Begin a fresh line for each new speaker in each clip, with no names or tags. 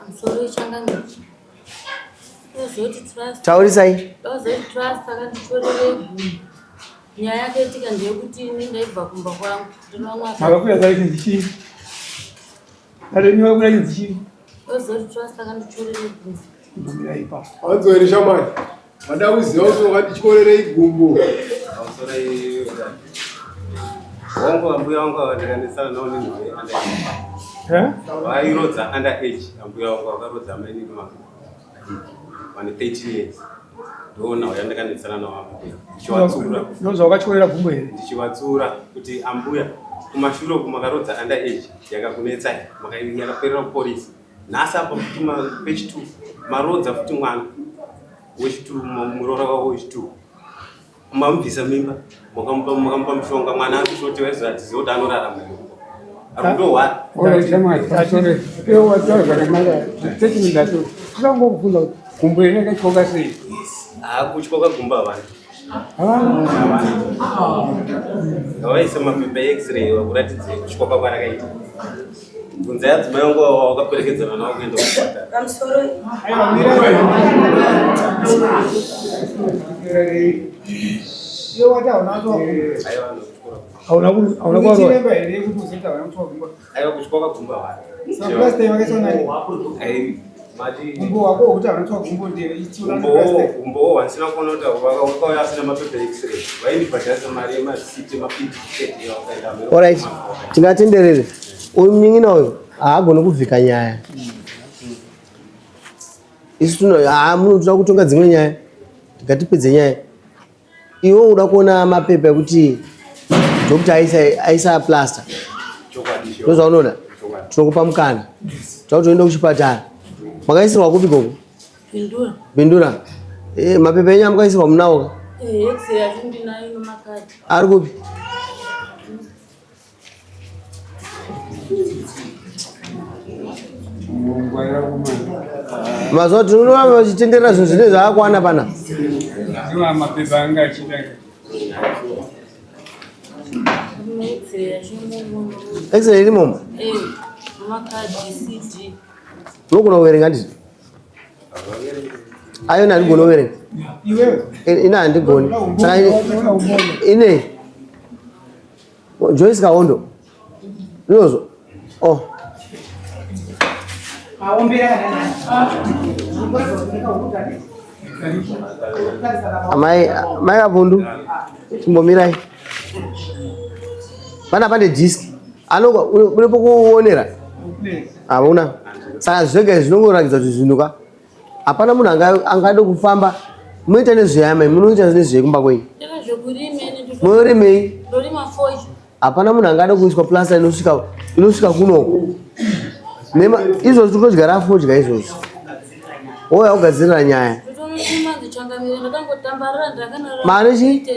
Pamusoro changamire. Ndozoti trust.
Taurisai.
Ndozoti trust akanditorere gumbo. Nyaya yakaitika ndeyekuti ini ndaibva kumba kwangu. Ndinomwa.
Makakwira dare chinzi chii? Dare renyu makakwira chinzi chii?
Ndozoti trust akanditorere gumbo.
Mbomira ipapo.
Wanzwa here shamwari? Vada kuziva kuti wakandityorerei gumbo.
Wangu ambuya wangu akandikanetsana navo nenhau yeunderage.
Eh?
Vairodza underage ambuya wangu vakarodza amainini vangu vane 13 years. Ndiwo nhau yandakanetsana navo ambuya. Ndichivatsura.
Ndozva wakatyorera gumbo here?
Ndichivatsura kuti ambuya kumashure uku makarodza underage yakakunetsai yakaperera kupolisi. Nhasi apa futi pechi 2 marodza futi mwana wechi 2 muroora wavo wechi 2 mamubvisa mimba makamupa makamupa mushonga mwana ari kushoti waizo atizive kuti anorarama here ari kutohwara.
Ora shamwari, tasore. Iwe wataura zvakanaka. Statement ndato. Tinongokubvunza kuti gumbo iri rakatyoka sei?
Haakutyoka gumbo havana. Ngavaise mapepa ex-ray vakuratidze kutyoka kwarakaita. Bvunzai adzimai vangu wakaperekedzana navo kuenda kuchipatara.
Pamusoro.
Aiwa ndokutyoka.
Hauna ku hauna kuwarwa.
Chiremba here kuti uzoita hauna kutyoka gumbo?
Aiwa kutyoka gumbo havana.
Saka last time wakaiswa nani?
Ai mati
Gumbo wako wekuti hauna kutyoka gumbo ndiye ichiona last time.
Umbowo wandisina kuona kuti wakauya asina mapepa ex-ray. Vaindibhadharisa mari yemasiti emapiti wakaenda.
Alright, tingatenderere. Uyu munin'ina uyu haagoni kuvhika nyaya. Isu tino haa munhu tinoda kutonga dzimwe nyaya. Ngatipedze nyaya. Iwe uda kuona mapepa ekuti doctor aisa aisa plaster. Ndozvaunoda? Tinokupa mukana. Toda kuti uende kuchipatara. Makaisirwa kupi gogo?
Bindura.
Bindura. Eh, mapepa enyu amukaisirwa munawo ka?
Eh, x-ray yacho ndinayo nomakadhi.
Ari kupi? Mazuva tinoramba vachitenderera zvinhu zvine zvaakwana pana.
Ndiwo mapepa anga achiita.
X-ray yacho imomo.
X-ray iri momo.
Eh, nomakadhi CD.
Unogona kuverenga ndizvo? Ayo ina handigoni kuverenga. Ina handigoni. Saka ine Joyce Kahondo. Ndizvozvo. Oh. Amai amai Kavundu chimbomirai. Pana pane disk. Ano une pokuonera? Hauna. Saka zvega izvi zvinongoratidza kuti zvinhu ka hapana munhu angade kufamba munoita nezvei amai munoita nezvei kumba kwenyu munorimei hapana munhu angade kuiswa plasta inosvika inosvika kunoko izvozvi tiri kutodyara fodya izvozvi wouya kugadzirira nyaya mane chii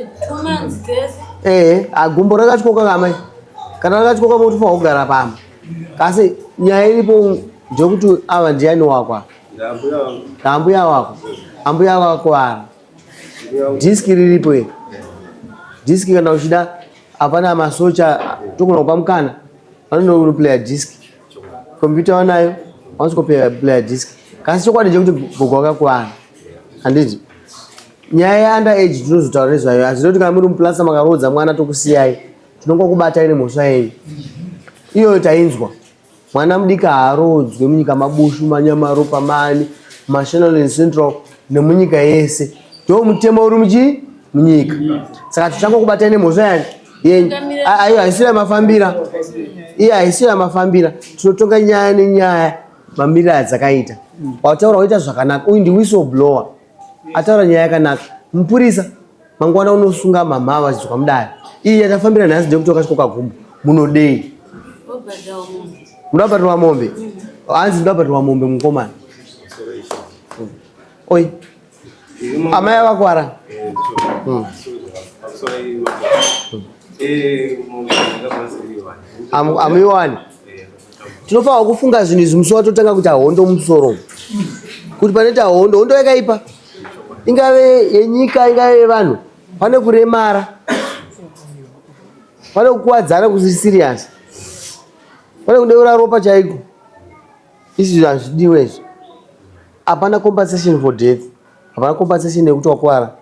ehe agumbo rakatyoka kamai kana rakatyoka motofanira kugara pamba kasi nyaya iripo ndeyekuti ava ndiani wako ambuya wako ambuya wako ara dhiski riripo iri dhiski kana uchida hapana masocha togona kupa mukana vanonoplaya dhiski kompyuta vanayo vanosikoplaya dhiski kasi chokwadi chekuti gogo wakakwana handiti nyaya yeanda age tinozotaura nezvayo asi toti kana muri muplasa makaroodza mwana tokusiyai tinongokubatai nemhosva yenyu iyoyo tainzwa mwana mudiki haaroodzwe munyika mabushu manyamaropa mani mashonaland central nemunyika yese ndo mutemo uri muchii munyika saka tichangokubatai nemhosva yani yenyu ayo haisiyo yamafambira iye haisiyo yamafambira tinotonga nyaya nenyaya mamiriro adzakaita wataura waita zvakanaka uyu ndi whistle blower ataura nyaya yakanaka mupurisa mangwana unosunga mhamha vachidzoka mudare iyi yatafambira nhasi ndeyekuti wakatyoka gumbo munodei munoda kubhadirwa mombe hanzi ndoda kubhadirwa mombe mukomana oi amai avakwara amuiwani tinofanira kufunga zvinhu izvi musi watotanga kuita hondo mumusoro kuti panoita hondo hondo yakaipa ingave yenyika ingave yevanhu pane kuremara pane kukuwadzana kusiri serious pane kudeura ropa chaiko. Izvi hazvidiwe izvi. Hapana compensation for death. Hapana compensation yekuti wakwara.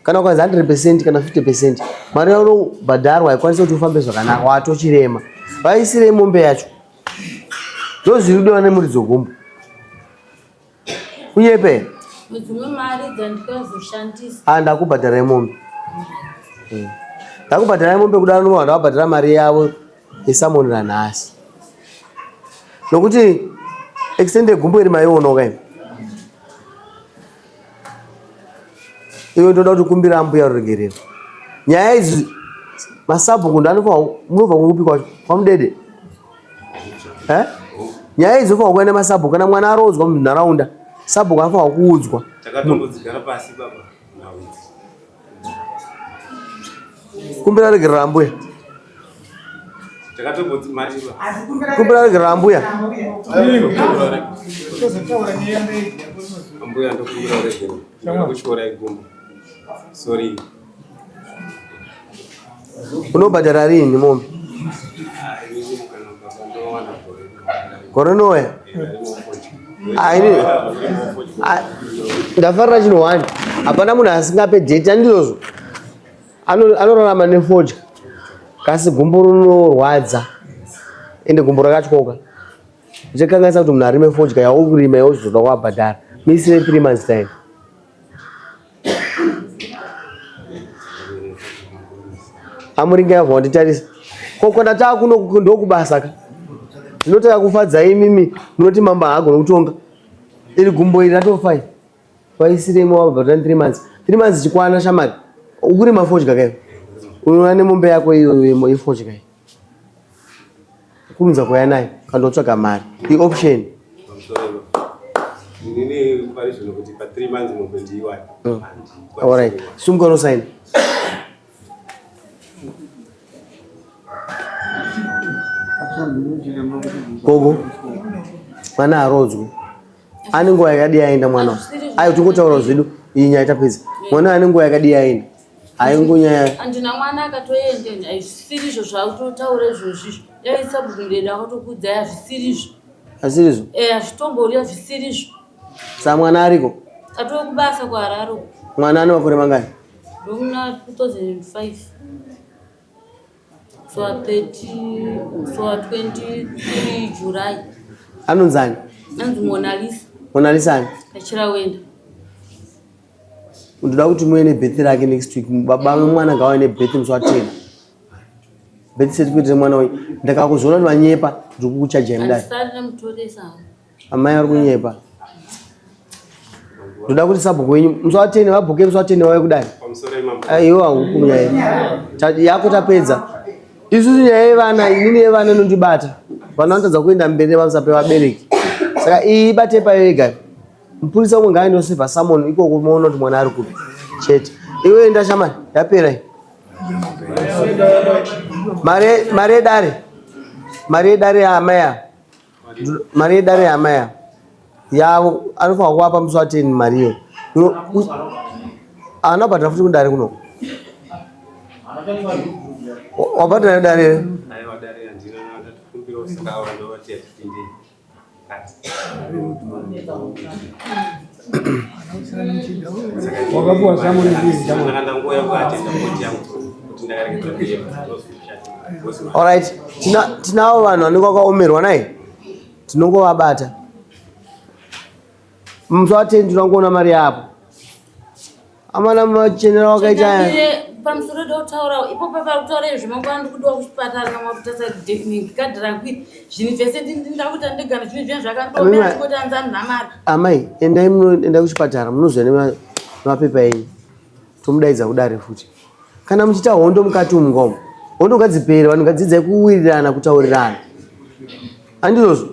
Kana ukanzi 100% kana 50% mari yaunobhadharwa haikwanisi kuti ufambe zvakanaka watochirema. Vaisirei mombe yacho. Ndozviri kudiwa nemuridzi wegumbo. Kunyepe.
Dzimwe mari dzandikazoshandisa.
Ah, ndakubhadharai mombe. Ndakubhadharai mombe kudaro ndobva ndavabhadhara mari yavo yesamoni ranhasi. Nokuti extend gumbo iri maionoka imi. Iwe ndoda kuti kumbira ambuya ruregerero. Nyaya idzi masabhuku ndanofanira munobva kupi kwacho? Kwamudede. Eh? Nyaya idzi ofanira kuenda masabhuku kana mwana aroodzwa munharaunda. Sabhuku anofanira kuudzwa.
Takatombodzigara pasi baba.
Kumbira regerero ambuya. Kumbira regerero ambuya.
Ambuya ndokumbira regerero. Ndakutyora igumbo. Sorry.
Unobhadhara rini mombe? Gore rinouya? Ndafarira chinhu one. Hapana munhu asingape date handizvozvo. Anorarama nefodya. Kasi gumbo rinorwadza. Ende gumbo rakatyoka. Zvichakanganisa kuti munhu arime fodya yauri kurima yozoda kuabhadhara. Misire 3 months time. Amuringa yabva wanditarisa. Ko kona takuno ndokubasa ka. Ndinotaka kufadza imimi munoti mambo haagoni kutonga. Iri gumbo iri ratofa iri. Waisiremo wabva 3 months. 3 months chikwana shamari. Ukurima fodya kai. Unoona nemombe yako iyo yefodya iyi. Kurumidza kuuya nayo kandotsvaga mari. I-option.
Inini pari zvino kuti pa 3 months mombe ndiiwane.
All right. Sumuka unosaina. Gogo. Mwana arodzwe. Ane nguva yakadii aenda mwana. Ayo tingotaura zvedu iyi nyaya tapedza. Mwana ane nguva yakadii aenda. Haingonyaya.
Andina mwana akatoenda hazvisiri izvo zvautotaura izvozvizvo. Dai sabhuku ndeda akatokuudzai hazvisiri izvo.
Hazvisiri izvo?
Eh, hazvitombori hazvisiri izvo.
Sa mwana ariko?
Atove kubasa kuHarare uko.
Mwana ane makore mangani?
Ndomuna 2005. So 30 so 23 July.
Anonzani?
Anonzi Monalisa.
Monalisa ani?
Kachirawenda.
Ndoda kuti muye nebirth rake next week. Baba vemwana ngavauye nebirth musi wa 10. Birth certificate remwana uyu. Ndakakuzoona kuti vanyepa ndiri kukuchajai mudai.
Handisati ndamutoresa hangu.
Amai vari kunyepa. Ndoda kuti sabhuku wenyu musi wa 10 vabhuke musi wa 10 vauye kudai. Aiwa hangu kunyaya. Yako tapedza. Isusu nyaya yevana inini yevana inondibata. Vana vanotadza kuenda mberi nepamusana pevabereki. Saka iyi ibate payo yega. Mupurisa umwe ngaaende osevha summon ikoko moona kuti mwana ari kupi chete. Iwe enda shamani yapera iyi. Mari mari yedare. Mari yedare yaamai ava. Mari yedare yaamai ava. Yavo anofanirwa kuvapa musi wa 10 mari iyoyo. Haana kubhadhara futi kudare kuno. Wabhadhara dare here?
Aiwa dare handina ndatokumbira saka ava ndovati hatipinde.
Wakapuwa samoni mbili.
Alright, tinavo vanhu vanenge vakaomerwa naye tinongovabata musi wa10 tinongoona mari yapo Amana machenera wakaita
aya. Pamusoro ndotaura ipo papa kutaura izvi mangwana ndikudiwa kuchipatara kana kutasa kadhi rangu iri zvinhu zvese ndakuita ndega zvinhu zviya zvakandiomera kuti anzi andina mari.
Amai endai munoenda kuchipatara munozwa nemapepa enyu tomudaidza kudare futi. Kana muchiita hondo mukati umu ngomo hondo ngadzipere vanhu ngadzidzai kuwirirana kutaurirana. Handizvozvo?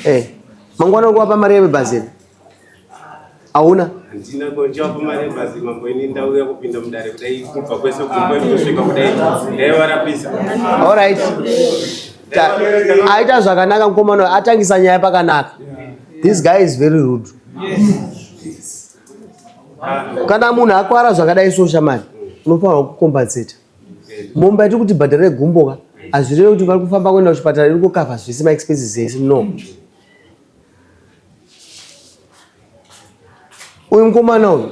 Eh. Mangwana ukuwapa mari yebhazi Hauna?
Handina ko ndichawapa mari yebhazi mambo ini ndauya kupinda mudare kudai kubva kwese kubva kusvika kudai ndaivarapisa.
All right. Aita zvakanaka mukomana atangisa nyaya pakanaka. This guy is very rude.
Yes.
Kana munhu akwara zvakadai so shamani unofanirwa kukompensate. Mombe yatiri kuti bhadhara gumbo ka hazvirevi kuti vari kufamba kuenda kuchipatara iri kukavha zvese maexpenses ese no. Uyu mukomana uyu,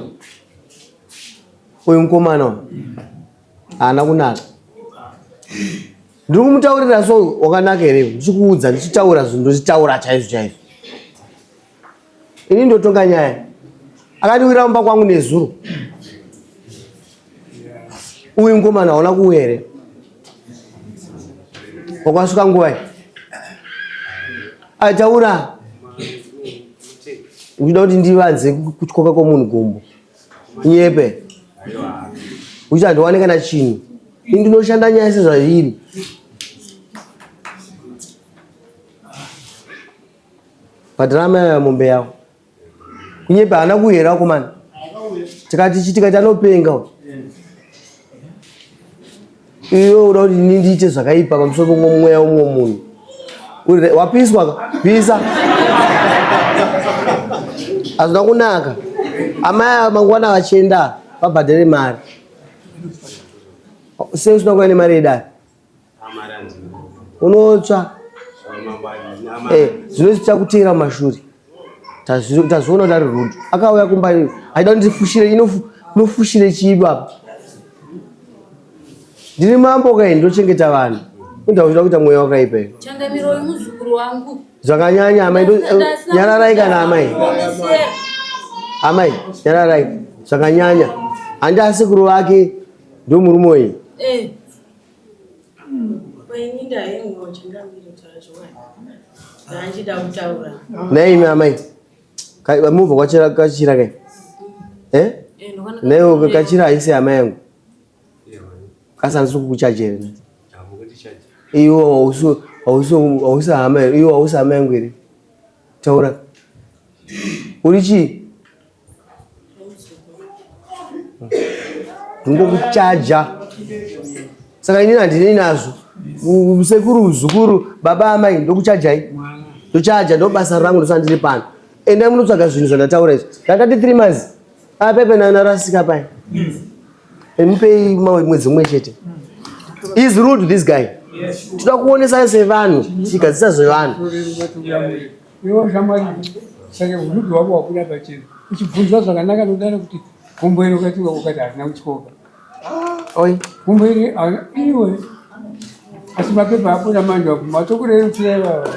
uyu mukomana uyu haana kunaka. Ndiri kumutaurira so wakanaka here? Ndichikuudza ndichitaura zvinhu ndochitaura chaizvo chaizvo. Ini ndotonga nyaya. Akandiwira mumba kwangu nezuro. Uyu mukomana hauna kuuya here? Wakasvika nguvai? Ataura. Uchida kuti ndivanze kutyoka kwomunhu gumbo. Nyepe. Uchiti handiwane kana chinhu. Ini ndinoshanda nyaya sezvairi. Bhadhara amai aya mombe yavo. Kunyepa haana kuhera akomana. Tikati chi tikati anopenga uyu. Iwe uda kuti ini ndiite zvakaipa pamusoro pomwe mweya womumwe munhu. Uri wapiswa ka? Pisa. Hazvina kunaka. Amai ava mangwana vachienda vabhadhare mari. Sei usina kuuya nemari yedare? Unotsva. Eh, zvino tichakuteera mumashure. Tazviona kuti ari rude. Akauya kumba aida kuti ndifushire inofushire chii baba? Ndiri mambo kai ndochengeta vanhu. Unda uchida kuita mweya wakaipa iwe.
Changamiro uyu muzukuru wangu.
Zvakanyanya amai nyararai kana amai. Amai nyararai zvakanyanya. Handi asekuru vake ndomurume uyu.
Eh.
Naimi amai mubva kwachira kachira kai eh?
eh
Naiwo kachira haisi hama yangu kasi handisi kukuchaja here iwo hausi hama iwo hausi hama yangu here taura uri chii ndingokuchaja saka inini handinei nazvo sekuru muzukuru baba amai ndokuchajai ndochaja ndobasa rangu ndosana ndiri pano endai munotsvaga zvinhu zvandataura izvi ndakati 3 months apepe narasika pai mupei mwedzi umwe chete is rude this guy tinoda kuonesa sevanhu tichigadzisa zvevanhu
Iwe shamwari saka hurubi hwako wabuda pachena uchibvunzwa zvakanaka nodaro kuti gumbo iri ukati ukati harina kutyoka.
Oi.
Gumbo iri iwe asi mapepa abuda manje matokurerutsira ivava.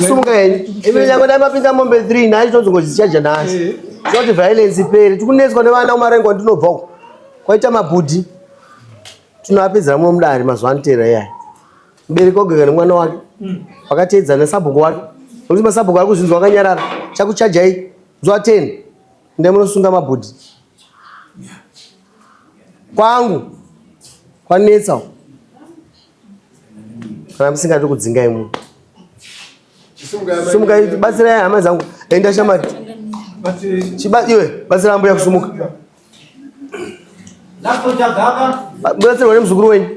Sumuka henyu. Imi nyange dai mapinza mombe 3 nhasi tozongodzichaja nhasi. Eh. Toti violence ipere. Tikunetswa nevana kumarengo andinobva uko. Kwaita mabhudhi. Tinoapedzera muno mudare mazuva anoteera iyaya. Mubereki wagega nemwana wake vakateedzana nesabhuku wake nokuti masabhuku ari kuzvinzwa akanyarara chakuchajai zuva 10 ndai munosunga mabhudhi kwangu kwanetsa kana musingadi kudzingai munhu sumukai batsirai hama dzangu enda shamari iwe batsira ambuya kusumuka Batsirwa nemuzukuru wenyu.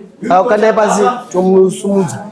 Kandai pasi tomusumudza.